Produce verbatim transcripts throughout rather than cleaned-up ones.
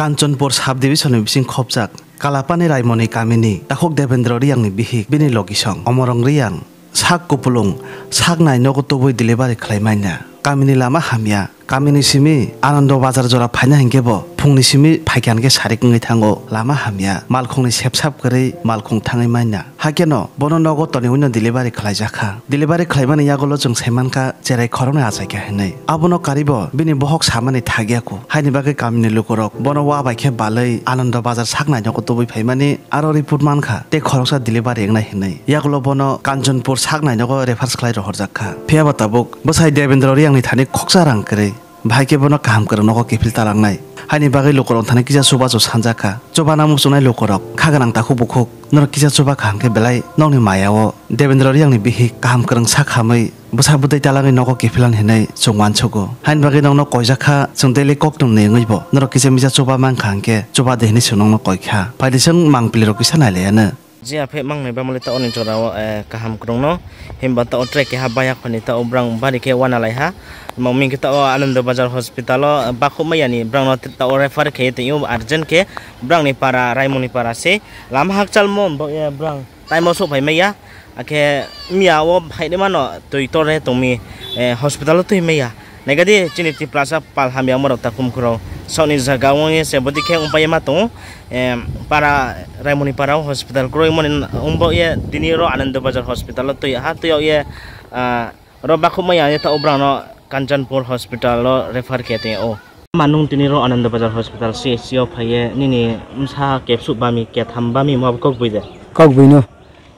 Kanchanpur sub division ni bising khopjak Kalapani Raimoni kamini takhuk Devendra Riyang ni bihik bini logisong Omorong Riyang sak kupulung sak nai nogo tubui delivery khlai manya. Kamini lama hamya. Kamini simi Anando Bazar jora phaina hinkhe bo phungni simi phaikha hinkhe sarik wngwi thango. Lama hamya, malkhungni sepsap kwrwi malkhung thangwi manya. Hakeno bono nogo toniwi no delivery khlaijakha. Delivery khlaimani yagulo chwng saimankha cherai khoroknwi achaikha hinwi. Abono karibo bini bohok samani thagya kho. Haini bagwi kamini lukurok bono wa bai khe balwi Anando Bazar sak nai nogo tubui phaimani aro report mankha tei khoroksa delivery wngnai hinwi. Yagulo bono Kanchanpur sak nai nogo refers khlai rohorjakha. Phiyaba tabuk bwsai Devendra Riyangni thani khoksa rang kwrwi. Bahai khe bono kaham kwrwng nogo kiphil talangnai. Haini bagwi lukurok thani kisa chubachu sanjakha. Chubana muchungnai lukurok kha gwnang takhuk bukhuk norok kisa chuba kaham khe belai nokni maya-o Devendra Riyangni bihik kaham kwrwng sak hamwi bwsa bwtwi talangwi nogo kiphilan hinwi chwng uansugo. Haini bagwi nokno koijakha chwng daily koktwmni wngwibo norok kisa misa chuba mankha hinkhe chuba de hinwi chwng nokno koikha. Phaidi chwng mangpilirok kisa nailaianw. Jia phe mangnai bamole ta oni jorao, eh, kaham kwrwngno. Himba ta o track keha baya khoni ta o brang bari khe wana laiha. Mangmi khe ta o Anando Bazar hospital o, eh, bakhuk mayani brangno ta o refer khe tongyo urgent khe brangni para Raimoni para se. Lama hakchal mo bo, eh, brang time o sok phai maya. Akhe miya o phaini mano twi tore tongmi, eh, hospital o twi maya. Naikadi chini Tiprasa pal hamya morok ta kumkhuro. Sauni jaga wngye se bodi khe wngpai ma tongo. Em, para Raimoni para o hospital kroi moni wngbo ye tini ro Anando Bazar hospital o twi ha twi ye, ah, ro bakhuk maya ye ta obrang no Kanchanpur hospital o refer khe tong o. Manung tini ro Anando Bazar hospital C H C o phaiye nini msa kepsuk bami ketham bami mo kok bui de. Kok bui no.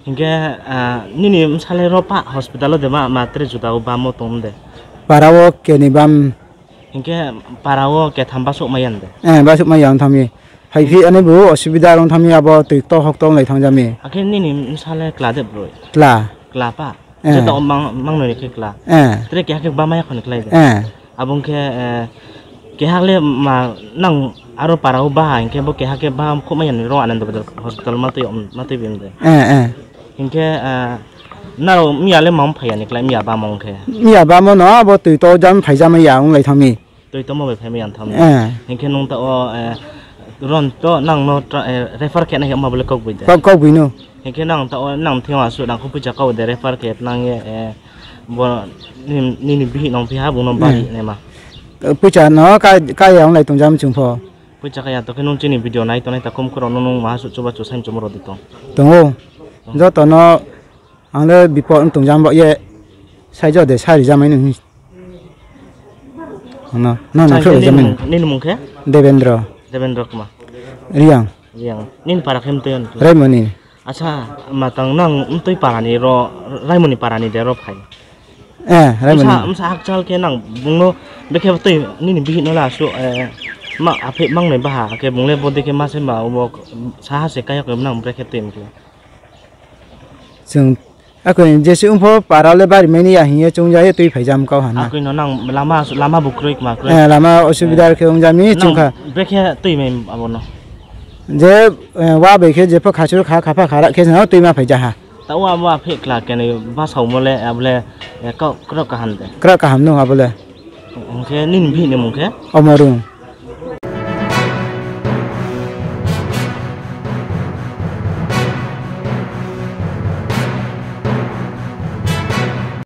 Hinkhe, ah, nini bwsale ro pa hospital o de ma, ma tre juda o bam o tong de? Para o keni bam. Hinkhe para o ketham basuk maya de? Eh, basuk maya wng thami. Hai phi ani bo osubida wng thami abo twi to hok to wng lai thang jami. Akhe nini bwsale kla de bro? Kla. Kla pa? Eh. Joto mang, mang nai khe kla. Eh. Tre keha khe bam maya khoni khlai de? Eh. Abo wngkhe, eh, keha le ma nang aro para o baha hinkhe bo keha khe baha khuk maya ni ro Anando Bazar hospital ma twi, ma twi bini de. Eh, eh. Hinkhe, eh, naro miya le ma phai ya ni khlai miya bam wngkhe. Miya bam no abo twi to jam phai jama ya wng lai thang mi. Twi to mo bai phai maya thang mi. Eh. Hinkhe nung ta o, eh, ron to nang no tra-, eh, refer khe nai ma bo le kok bui de. Kok, kok bui no. Hinkhe nang ta o nang thengwa su nang kho puisa kau de refer khe nang ye, eh, bo nini, nini bihik nong phiha bung no bari naima. Puisa no ka, ka ya wng lai tong jam chwng pho. Puisa ka ya to khe nung chini video nai tongnai ta kum khoro no nung ma su chuba chu sai chumro di tong. Tongo. Joto no ang le bipot wng tong jam bo ye sai jo de sai ri jamai nung. Ano, no, no, Chang khe nini mung, nini mung khe? Devendra. Devendra Kumar. Riang. Riang. Nini para khe mtoi on. Raimoni. Acha, matang nang mtoi para ni ro, Raimoni para ni de ro phai. Eh, Raimoni. Msa, msa hakchal khe nang bungno bekhe twi nini bihik no la su, eh, ma aphe mang nai baha khe bungle bo dekhe ma se ma bo saha se kaya khe nang brekhe twi mkhe. Chwng, akoi jesi wngpho para le bari mani ya hinya chwng jaya twi phaijam kau hana. Akoi no nang lama, lama bo kroi kma kroi. Eh, lama osubida khe wng jami chwng kha. Brekhe twi mai abono. Je, eh, wa bai khe jepho khachur kha, khapha khara khe no twi ma phaija ha. Ta wa wa phe kla kene ba sao mole abole, eh, kau krok kaham de. Krok kaham no abole. Hingkhe nini bihik ni mung khe? Omorung.